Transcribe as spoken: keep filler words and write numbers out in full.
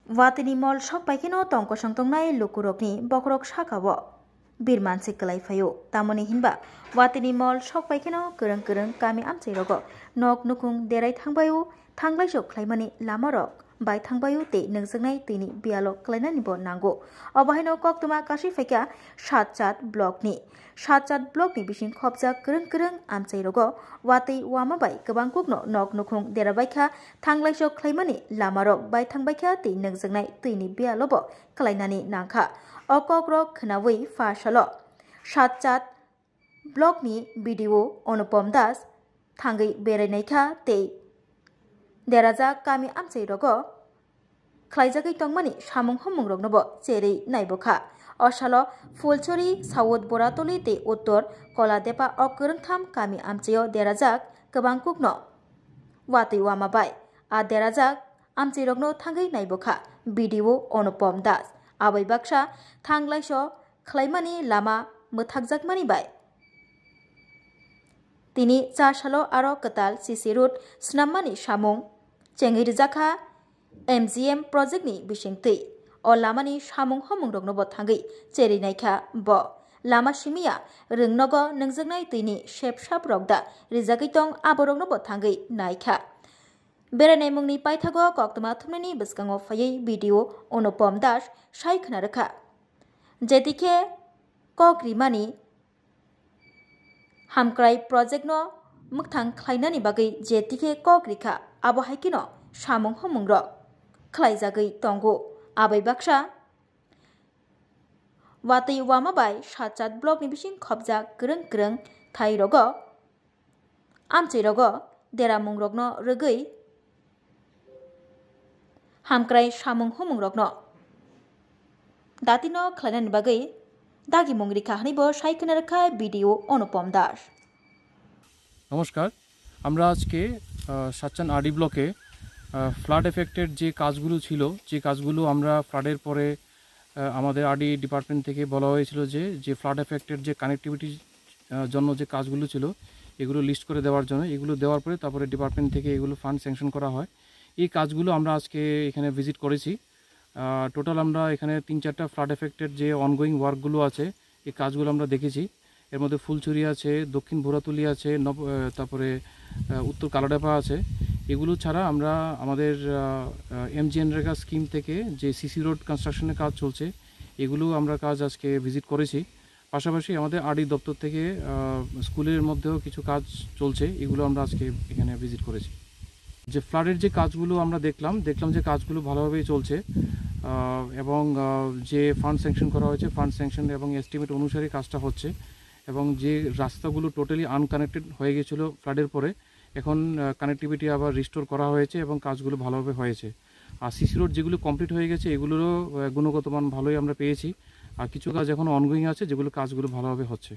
Watini mol sok paikheno tongkosong tongnai lukurokni bokhorok sakao birmansi kwlai phaio. Tamoni hinba watini mol sok paikheno kwrwng kwrwng kami amchairogo nok nukhung derai thangbaio, thanglaisok khlaimani lamarok bai thangbaio tei nungjaknai twini biyalo kwlainanibo nango. Obo haino koktwma kasi phaikha Satchat blockni. Satchat blockni bising khopjak kwrwng kwrwng amchairogo watwi wama bai kwbang kukno nok nukhung derabaikha, thanglaisok khlaimani lamarok bai thangbaikha tei nungjaknai twini biyalobo kwlainani nangkha. O kokrok khwnawi pha salo Satchat blockni B D O Anupam Das thangwi berainaikha tei derajak kami amchairogo khlaijagwi tongmani samung homungroknobo cherwi naibokha. O salo Phulchori, South Boratoli tei Uttor Koladepa o kwrwngtham kami amchaio derajak kwbang kukno watwi wama bai. A derajak amchairokno thangwi naibokha B D O Anupam Das. Abai baksa thanglaiso khlaimani lama mwthakjakmani bai. Tini cha salo aro kwtal C C road swnammani samung chengwi rijakha M G M projectni bisingtwi. O lamani samung homungroknobo thangwi cherwi naikha bo. Lama simiya rwngnogo nungjaknai twini sepsap rok da rijagwi tong aboroknobo thangwi naikha. Berainaimungni paithago koktwma thumnaini bwskango phaiwi B D O Anupam Das sai khwna rwkha. Jetikhe kok rimani Hamkrai projectno mwkthang khlainani bagwi jetikhe kok rikha, abo hai kheno samung homungrok khlaijagwi tongo. Abai baksa watwi wama bai Satchat blockni bising khopjak kwrwng kwrwng thairogo, amchairogo deramungrokno rwgwi hamkrai samung homungrokno datino khlainani bagwi dagimung rikha hwnwibo sai khwna rwkha B D O Anupam Das. নমস্কার। আমরা আজকে আহ, সাতচান আরডি ব্লকে flood affected যে কাজগুলো ছিল, যে কাজগুলো আমরা ফ্লাডের পরে আহ, আমাদের আরডি ডিপার্টমেন্ট থেকে বলা হয়েছিল যে যে ফ্লাড এফেক্টেড যে কানেক্টিভিটির জন্য যে কাজগুলো ছিল, এগুলো লিস্ট করে দেওয়ার জন্য। এগুলো দেওয়ার পরে তারপরে ডিপার্টমেন্ট থেকে এগুলো ফান্ড স্যাংশন করা হয়। এই কাজগুলো আমরা আজকে এখানে ভিজিট করেছি। টোটাল আমরা এখানে তিন চারটা ফ্লাড এফেক্টেড যে অনগোয়িং ওয়ার্কগুলো আছে, এই কাজগুলো আমরা দেখেছি। এর মধ্যে ফুলছড়ি আছে, দক্ষিণ ভোরাতুলি আছে, নব- আহ, তারপরে আহ, উত্তর কালাডাপা আছে। এগুলো ছাড়া আমরা আমাদের এমজিএনরেগা স্কিম থেকে যে সিসি রোড কনস্ট্রাকশনের কাজ চলছে, এগুলো আমরা কাজ আজকে ভিজিট করেছি। পাশাপাশি আমাদের আরডি দপ্তর থেকে আহ, স্কুলের মধ্যেও কিছু কাজ চলছে, এগুলো আমরা আজকে এখানে ভিজিট করেছি। যে ফ্লাডের যে কাজগুলো আমরা দেখলাম, দেখলাম যে কাজগুলো ভালোভাবেই চলছে আহ, এবং আহ, যে ফান্ড স্যাংশন করা হয়েছে, ফান্ড স্যাংশন এবং এস্টিমেট অনুসারে কাজটা হচ্ছে। এবং যে রাস্তাগুলো টোটালি আনকানেক্টেড হয়ে গেছিলো ফ্লাডের পরে, এখন কানেক্টিভিটি আবার রিস্টোর করা হয়েছে এবং কাজগুলো ভালোভাবে হয়েছে। আর সিসি রোড যেগুলো কমপ্লিট হয়ে গেছে, এগুলোরও আহ, গুণগত মান ভালোই আমরা পেয়েছি। আর কিছু কাজ এখনও অনগোয়িং আছে, যেগুলো কাজগুলো ভালোভাবে হচ্ছে।